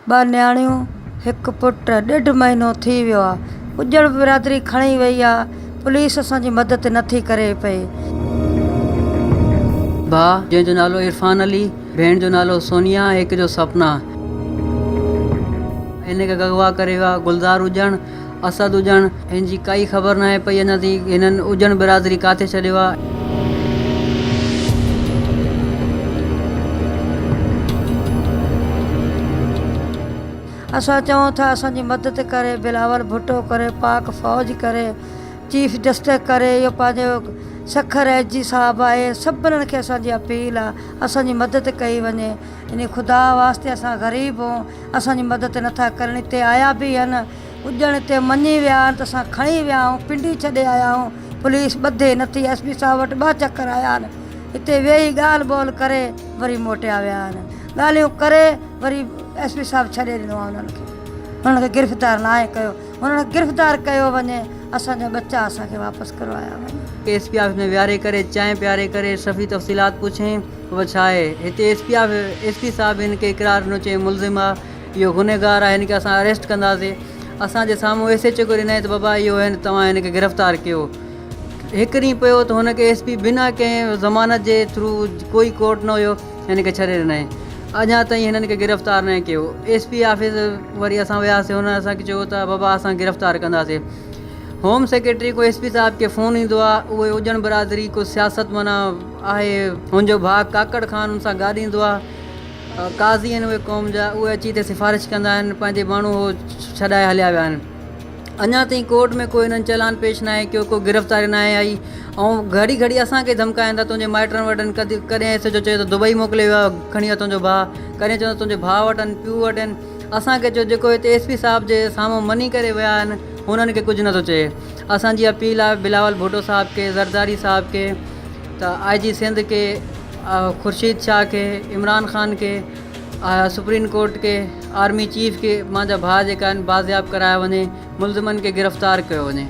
ٻه نياڻيون هڪ پٽ ڏيڍ مهينو ٿي ويو آ اجڙ برادري کڻي وئي آ پوليس اسان جي مدد نٿي ڪري پئي. ڀاء جنهن جو نالو عرفان علي، ڀيڻ جو نالو سونيا ۽ هڪ جو سپنا. هن کي اغوا ڪري ويا گلزار اجڻ، اسد اجڻ. هن جي ڪائي خبر ناهي پئي اڃا تائين هنن اجڻ برادري ڪاٿي ڇڏيو آ. اسان چئون ٿا اسان جي مدد ڪري بلاول ڀٽو ڪري پاڪ فوج ڪري چيف جسٽس ڪري اهو پنهنجو سکر ايس جي صاحب آهي سڀنن کي اسان جي اپيل آ اسان جي مدد ڪئي وڃي ان خدا واسطي اسان غريب هون اسان جي مدد نٿا ڪرن هتي آيا به آهن اڄڻ هتي مڃي ويا آهن ته اسان کڻي ويا آهيون پنڊي ڇڏي آيا آهيون پوليس ٻڌي نٿي ايس پي صاحب وٽ ٻه چڪر آيا آهن هتي ويهي ڳالهه ٻولهه ڪري وري موٽيا ويا آهن ڳالهيون ڪري وري ايس پي صاحب ڇڏي ڏنو آهي انهن کي انهن کي گرفتار ناهي ڪيو انهن کي گرفتار ڪيو وڃي اسان جا ٻچا اسان کي واپس ڪروايا وڃن. ايس پي آفيس ۾ ويهاري ڪري چانهه پياري ڪري سفي تفصيلات پڇين بابا ڇا آهي هتي S P office S P صاحب هن کي اقرار ڏنو چيائين ملزم آ اهو گنهگار آ هن کي اسان اريسٽ ڪنداسي اسان جي سامهون ايس ايڇ او کي ڏنائين ته بابا اهو هن توهان هن کي گرفتار ڪيو هڪ ڏينهن پيو ته هن کي ايس پي بنا ڪنهن ضمانت جي ٿرو ڪوئي ڪورٽ نه هيو هن کي ڇڏي ڏنائين اڃا تائين هنن کي گرفتار ناهي ڪيو ايس پي آفيس وري اسان وياسي هن اسان کي چيو ته بابا اسان گرفتار ڪنداسي هوم سيڪريٽري ڪو ايس پي صاحب کي فون ايندو آ اهي اجڻ برادري ڪو سياست معنيٰ آهي هن جو ڀاء ڪاڪڙ خان ان سان گاڏ ايندو آ قاضي آهن اهي قوم جا اهي اچي هتي سفارش ڪندا آهن پنهنجي ماڻهو هو ڇڏائي هليا ويا آهن اڃا تائين ڪورٽ ۾ ڪو هنن چالان پيش ناهي ڪيو ڪو گرفتاري ناهي آئي ۽ گهڙي گهڙي اسان کي ڌمڪائين ٿا تنهنجي مائٽن وٽن ڪڏهن ايس ايڇ او چيو ته دبئي موڪلي ويو آهي کڻي ويو تنهنجو ڀاء ڪڏهن چوندو تنهنجي ڀاء وٽ آهن پيء وٽ آهن اسان کي چيو جيڪو هتي ايس پي صاحب جي سامهون مني ڪري ويا آهن هنن کي ڪجهه نٿو چئي اسان جي اپيل آهي بلاول ڀٽو صاحب کي زرداري صاحب کي ته آء جي سنڌ کي خورشيد شاهه کي عمران خان کي سپريم ڪورٽ کي آرمي چيف کي مانجا ڀاء جيڪا آهن بازياب ڪرايا وڃي ملزمن کي گرفتار ڪيو وڃي.